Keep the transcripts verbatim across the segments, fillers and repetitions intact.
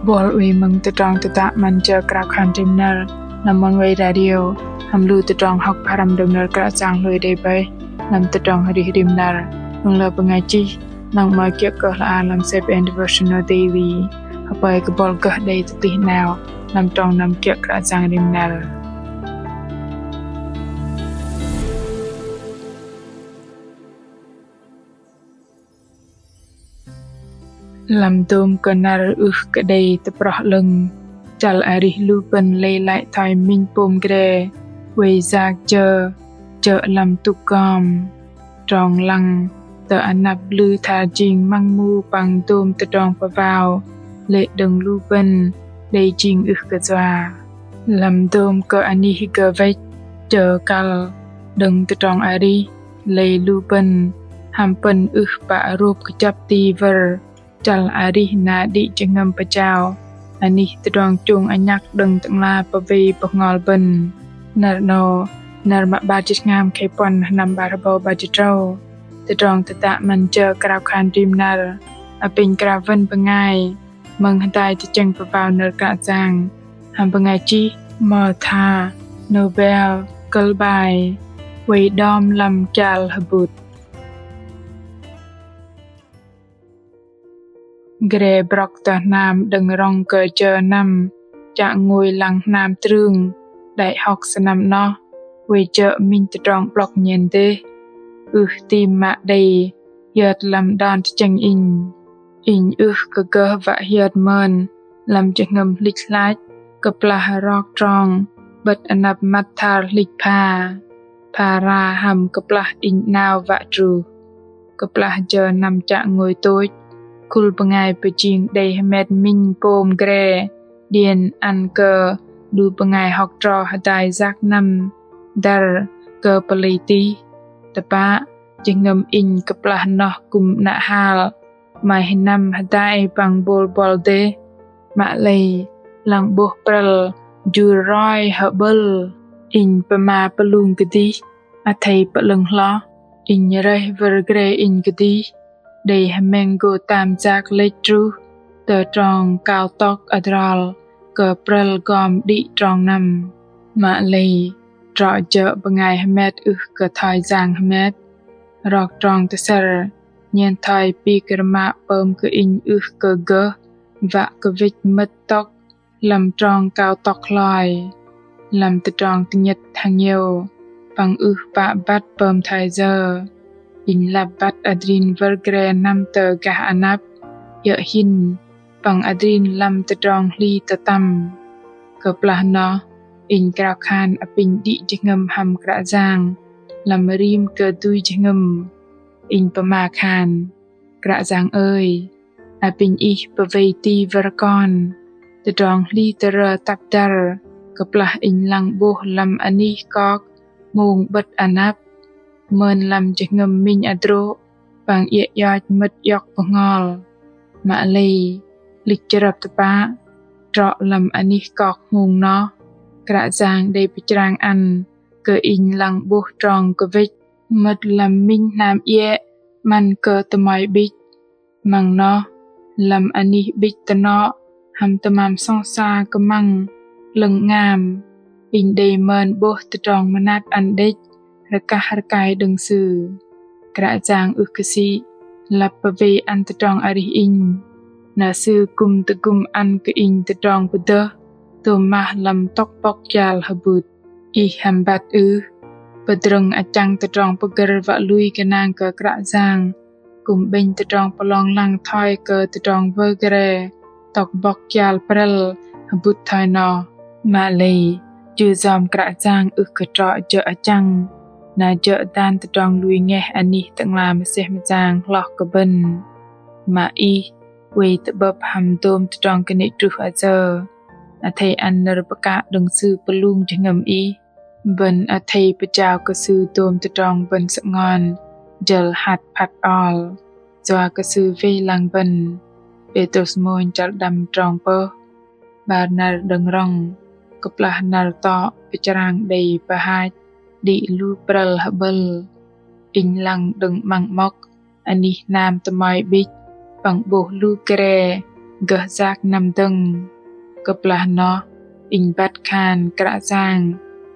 Bol wei mơ̆ng tơdrong tơdă 'Măn jơ krao khan rim năr lăm Oneway Radio, hăm lu tơdrong hŏk pơhrăm đơ̆ng nơ̆r Kră Yang hlôi đei bơih lăm tơdrong arih rim năr. Đơ̆ng lơ bơngai chih, lăng mă kiơ̆ kơ hla lăm Seven Devotional Daily, hơpơi kơ bol gơh đei tơplih 'nao lăm trong năm kiơ̆ Kră Yang rim năr. Lăm dôm kơ năr ưh kơ đei tơproh 'lơ̆ng, chăl arih lu bơ̆n lei lăi thoi minh pôm gre, wei yak jơ, jơ̆ lăm tŭk gom. Trong lăng tơ anăp blư tha jing măng mu păng dôm tơdrong pơvao, lê̆ đơ̆ng lu bơ̆n đei jing ưh kơ yua. Lăm dôm kơ anih gơh wĕch, jơ kăl đơ̆ng tơdrong arih, lei lu bơ̆n hăm pơ̆n ưh pă rôp kơjăp ti wơ̆r, chăl arih na đĭ jơhngơ̆m pơjao anih tơdrong chông anhăk đơ̆ng Tơ'ngla pơwei bơhngol bơ̆n. Năr 'nâu, năr mă 'bar jĭt tơhngam khei puăn, sơnăm 'bar hơbâu 'bar jĭt tơdrâu. Tơdrong tơdă 'Măn jơ krao khan rim năr apinh krao wơ̆n bơngai mơ̆ng hơdai tơchĕng pơvao nơ̆r Kră Yang hăm bơngai chih Martha Noble, kơ̆l bai: Wei đom lăm kial hơbŭt. Gre brŏk tơ hnam đơ̆ng rŏng kơ jơ năm chă ngôi lăng hnam trưng đại học sơnăm 'noh, wei jơ̆ minh tơdrong 'blŏk nhen dêh. Ưh tim mă đei hiơt lăm đon tơchĕng inh. Inh ưh kơ gơh wă hiơt mơn lăm jơhngơ̆m hlĭch hlach kơplah rok trong 'bơ̆t anăp măt thar hlĭch pha, pha ra hăm kơplah inh 'nao wă truh. Kơplah jơ năm chă ngôi tôch, khul bơngai pơjing đei hơmet minh pôm gre điên ăn kơ lu bơngai hŏk tro hơdai yak năm dăr kơ pơlei tih. Tơpă, jơhngơ̆m inh kơplah noh kư̆m 'nă hal, mai hơnăm hơdai păng bôl bŏl dêh. Mă lei, lăng 'bôh prăl jur roi hơ'bơ̆l, inh pơma pơlung kơdih, athei pơ'lơ̆ng hloh, inh rơih wơ̆r gre inh kơdih, đei hơmĕng gô tam yak lĕch truh tơ trong cao tŏk adrol kơ prăl gom đĭ trong năm. Mă lei, trŏ jơ̆ bơngai hơmet ưh kơ thoi yang hơmet. Rok trong tơsĕr nhen thoi pik rơmă pơm kơ inh ưh kơ gơh wă kơ wĕch mơ̆t tŏk lăm trong cao tŏk hloi. Lăm tơdrong tơnhĕt hơngiêu păng ưh pă băt pơm thoi yơ, inh lăp băt adrin wơ̆r gre năm tơ gah anăp, iơ̆ hin păng adrin lăm tơdrong hli tơtăm. Kơplah noh, inh krao khan apinh đĭ jơhngơ̆m hăm Kră Yang lăm rim kơ dui jơhngơ̆m. Inh pơma khan: Kră Yang ơi, apinh Ih pơwei ti wơ̆r kon. Tơdrong hli tơrơ tăp dăr kơplah inh lăng 'bôh lăm anih kok hmông 'bơ̆t anăp, mơn lăm jơhngơ̆m minh hơdrô̆ păng iĕ ioch mơ̆t iŏk bơhngol. Mă lei, hlĭch chrơp tơpă, trŏ lăm anih kok hmông noh, Kră Yang đei pơchrang ăn kơ inh lăng 'bôh trong kơwĕch mơ̆t lăm minh hnam iĕ 'măn kơ tơmoi 'bĭch. Măng noh, lăm anih 'bĭch tơnŏ hăm tơmam sŏng sa kơmăng 'lơ̆ng 'ngam, inh đei mơn 'bôh tơdrong mơnat ăn đĕch rơkah rơkai đơ̆ng Sư. Kră Yang ưh kơ sĭ lăp pơwei ăn tơdrong arih inh, na Sư kư̆m tơgŭm ăn kơ inh tơdrong pơdơh tôm mah lăm tŏk bŏk kial hơbŭt. Ih hăm băt ưh? Pơdrơ̆ng achăng tơdrong pơgơ̆r wă lui gơnang kơ Kră Yang, kư̆m 'bĕnh tơdrong pơlong lăng thoi kơ tơdrong wơ̆r gre tŏk bŏk kial prăl hơbŭt thoi noh. Mă lei, chu yom Kră Yang ưh kơ trŏ jơ̆ achăng, na jơ̆ dan tơdrong lui ngeh anih Tơ'ngla mơsêh mơyang hloh kơ bơ̆n. Mă ih oei tơ'bơ̆p hăm dôm tơdrong kơnê̆ truh ayơ, athei ăn nơ̆r pơkă đơ̆ng Sư pơlung jơhngơ̆m ih. Bơ̆n athei pơjao kơ Sư dôm tơdrong bơ̆n sơngon jơ̆l hăt phăt ol, yua kơ Sư wei lăng bơ̆n. Pêtrôs mônh chăl đăm trong pơh. 'Bar năr đơ̆ng rŏng, kơplah năr tŏ pơchrang đei pơhach đĭ lu prăl hơ'bơ̆l, inh lăng đơ̆ng 'măng 'mŏk anih hnam tơmoi 'bĭch păng 'bôh lu gre gơh yak năm dơ̆ng. Kơplah noh, inh băt khan Kră Yang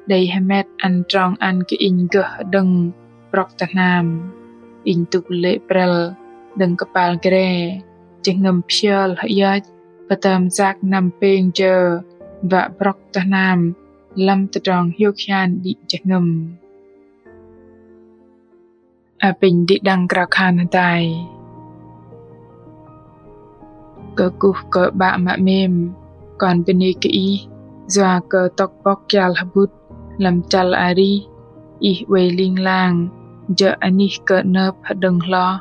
đei hơmet ăn trong ăn kơ inh gơh hơđơ̆ng brŏk tơ hnam. Inh tŭk lê̆ prĕl đơ̆ng kơpal gre, jơhngơ̆m phiơl hơioch pơtơm yak năm pêng jơ wă brŏk tơ hnam lăm tơdrong hiôk hian đĭ jơhngơ̆m. Apinh đĭ đăng krao khan hơdai. Kơkuh kơ 'Bă mă 'mêm, kon bơnê kơ Ih yua kơ tŏk bŏk kial hơbŭt lăm chăl arih, Ih oei ling lang jơ̆ anih kơ 'nơ̆p hơđơ̆ng hloh.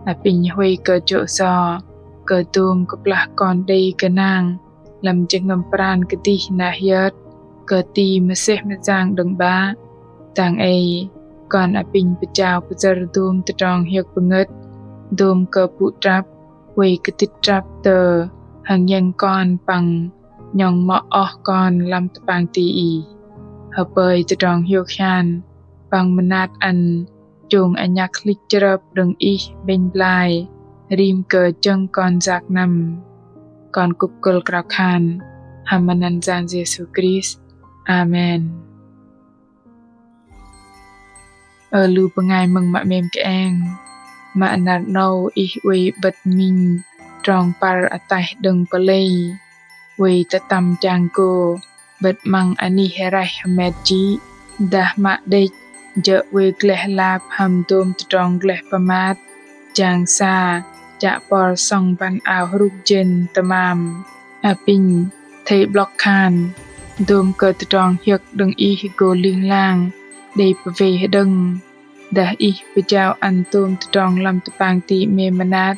Apinh huay kơ jô̆ so kơ dôm kơplah kon đei gơnang lăm jơhngơ̆m pran kơdih na hiơt kơ ti mơsêh mơyang đơ̆ng 'Bă. Dang ei kon apinh pơjao pơjơ̆r dôm tơdrong hiơ̆k pơngơ̆t, dôm kơ pŭ trăp, oei kơdĭt trăp tơ hơngiĕng kon păng 'nhŏng mŏ oh kon lăm tơpang ti Ih. Hơpơi tơdrong hiôk hian păng mơnat ăn chông anhăk hlĭch chrơp đơ̆ng Ih 'bĕnh blai rim kơ jơ̆ng kon yak năm. Kon kŭp kơ̆l krao khan hăm măt anăn Yang Yêsu Krist. Amen. Ơ lu bơngai mơ̆ng mă 'mêm kơeng, mă năr 'nâu ih oei 'bơ̆t minh trong păr ataih đơ̆ng pơlei, oei tơtăm chang gô 'bơ̆t 'măng anih raih hơmet jĭ, dah mă đĕch jơ̆ oei gleh lap hăm dôm tơdrong gleh pơmat, jang sa chă pôr sŏng băn ao hrŭk jên tơmam. Apinh athei 'blŏk khan dôm kơ tơdrong hiơ̆k đơ̆ng ih gô ling lang đei pơwei hơđơ̆ng, dah ih pơjao ăn tôm tơdrong lăm tơpang ti 'mêm mơnat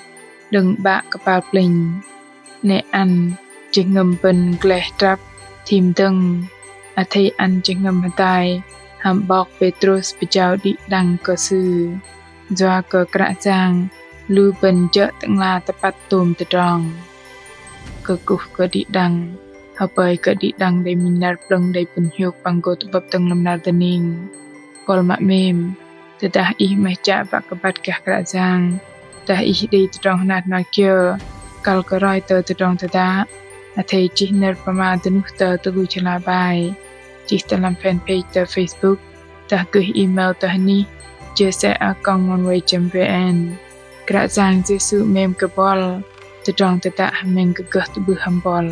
đơ̆ng 'Bă kơpal plĕnh. 'Nĕ ăn jơhngơ̆m bơ̆n gleh trăp thim dơ̆ng, athei ăn jơhngơ̆m hơdai hăm 'bok Pêtrôs pơjao đĭ đăng kơ sư. Yua kơ Kră Yang lu bơ̆n jơ̆ Tơ'ngla tơpăt tôm tơdrong. Kơkuh kơ đĭ đăng, hơpơi kơ đĭ đăng đei minh năr plơ̆ng đei pŭn hiôk păng gô tơ'bơ̆p dơ̆ng lăm năr dơning. Buăl mă 'mêm, tơdah ih 'maih chă wă kơ băt gah Kră Yang, dah ih đei tơdrong hnat hnoi kiơ kăl kơ roi tơ tơdrong tơdă, athei chih nơ̆r pơma dơnuh tơ tơluch hla bơar, chih tơ lăm fanpage tơ Facebook, dah gơih email tơ hơnih J S A a còng oneway chấm V N. Kră Yang Yêsu 'mêm kơ buăl, tơdrong tơdă hơmĕng kơ gơh tơ'bưh hăm buăl.